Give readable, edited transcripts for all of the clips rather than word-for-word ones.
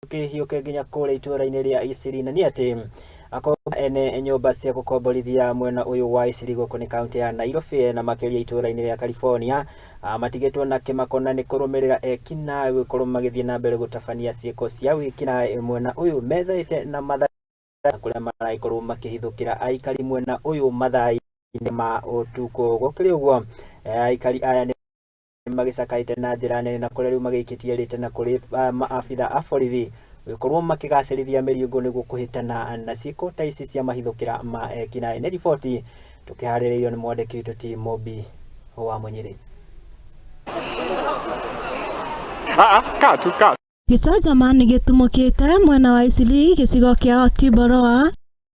Tũkĩhiũke nginya kũrĩa itũũra-inĩ rĩa Isili, na nĩ atĩ akombo ene nyũmba cia gũkomborithia mwena ũyũ wa Isili gũkũ nĩ kaunti ya Nairobi na makĩria itũũra-inĩ rĩa California matigĩtwo na kĩmako na nĩ kũrũmĩrĩra ekinaĩ gũkorwo magĩthiĩ na mbere gũtabania ciĩko cia wĩkinaĩ mwena ũyũ methaĩte na mathaa kũrĩa maragĩkorwo makĩhithũkĩra aikari mwena ũyũ mathaa-inĩ ma ũtukũ. Gũkĩrĩ ũguo, aikari aya nĩ magĩcakaĩte na njĩra nene na kũrĩa rĩu magĩikĩtie rĩtana kũrĩ maabitha a borithi gũkorwo makĩgacĩrithia mĩriũngũ nĩguo kũhĩtana na ciĩko ta ici cia mahithũkĩra ma ekinaĩ. Nĩ riboti tũkĩharĩrĩirio nĩ mwandĩki witũ ti Mobi wa Mũnyĩrĩ. Kaa tu kaa. Gĩcanjama nĩ gĩtumũkĩte mwena wa Eastleigh gĩcigo kĩa Kiboroa,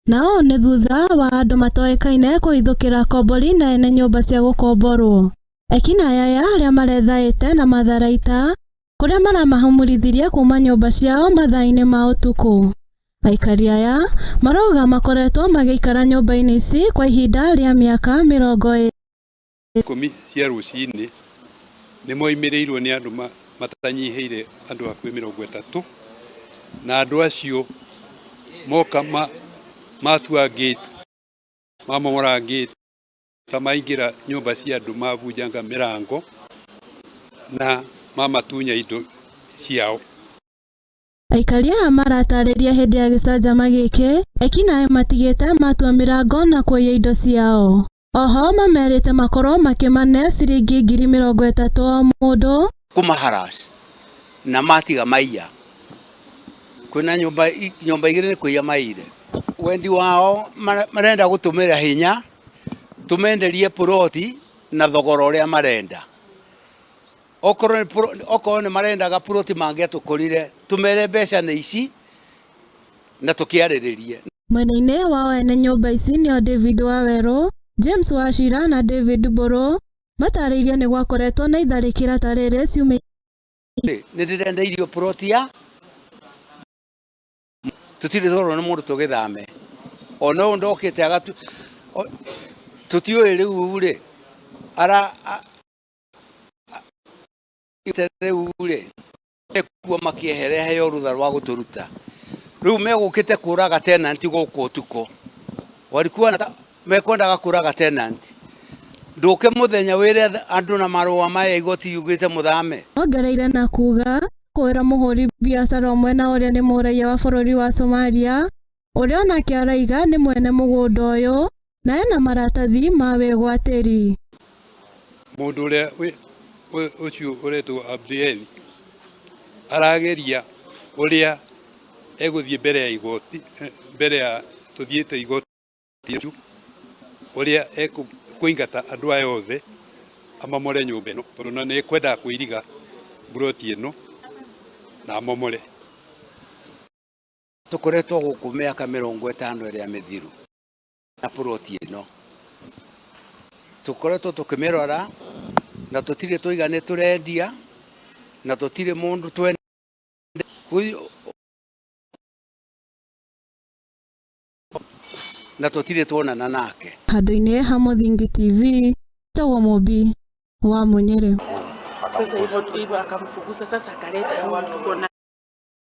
na ũũ nĩ thutha wa andũ matoĩkaine kũhithũkĩra kombori na ene nyũmba cia gũkomborwo. Ekinaĩ aya arĩa marethaĩte na matharaita kũrĩa maramahumurithirie kuma nyũmba ciao mathaa-inĩ ma ũtukũ. Aikari aya marauga makoretwo magĩikara nyũmba-inĩ ici kwa ihinda rĩa mĩaka 20. 10 cia rũcinĩ nĩ moimĩrĩirwo nĩ andũ matanyihĩire andũ hakuhĩ 30, na andũ acio moka matua gate, mamomora gate, ta maingĩra nyũmba cia andũ, mabunjanga mĩrango na mamatunya indo ciao. Aikari aya maratarĩria hĩndĩ ya gĩcanjama gĩkĩ ekinaĩ matigĩte matua mĩrango na kũiya indo ciao. Oho mamerĩte makorwo makĩmane ciringi 30,000 o mũndũ. Kũmaharas na matiga maiya kwĩna nyũmba igĩrĩ nĩ kũiya maiyire. Wendi wao marenda gũtũmĩra hinya tũmenderie puroti na thogora ũrĩa marenda. Okorwo nĩ marendaga puroti mangĩatũkorire tũmere mbeca nĩ ici na tũkĩarĩrĩrie. Mwena-inĩ wao ene nyũmba ici nĩo David Wawerũ, James Wachira na David Mbũrũ matarĩirie nĩ gwakoretwo na itharĩkĩra ta rĩrĩ ciumia Nĩ ndĩrendeirio puroti ya tũtirĩ twerwo nĩ mũndũ tũgĩthame ona ũyũ ndokĩte agatu tũtiũĩ rĩu rĩ ara rĩu rĩ kuo makĩehere heo rũtha rwa gũtũruta rĩu megũkĩte kũraga tenant gũkũ ũtukũ walikuwa mekwendaga kũraga tenant ndũke mũthenya wĩre andũ na marũa maya igoti yugĩte mũthame. Ongereire na kuga kwĩra mũhũri biacara ũmwe na ũrĩa nĩ mũraiya wa bũrũri wa Somalia ũrĩa onake araiga nĩ mwene mũgũnda ũyũ na ena maratathi ma wĩgwatĩri. Mũndũ ũrĩa ũcio ũretwo Abdiel arageria ũrĩa egũthiĩ mbere ya igoti, mbere ya tũthiĩte igoti ũrĩa ekũingata andũ aya othe amomore nyũmba ĩno tondũ na nĩ ekwendaga kũiriga mburoti ĩno na amomore. Tũkoretwo gũkũ mĩaka 50 ĩrĩa mĩthiru na puroti ĩno tũkoretwo tũkĩmĩrora na tũtirĩ tũiga nĩ tũrendia na tũtirĩ mũndũ twende na tũtirĩ tuonana nake. Handũ-inĩ ha Mũthingi TV, njagwo Mũmbi wa Mũnyĩrĩ. Sasa hivyo hivyo akamfukuza, sasa akaleta huyu tuko na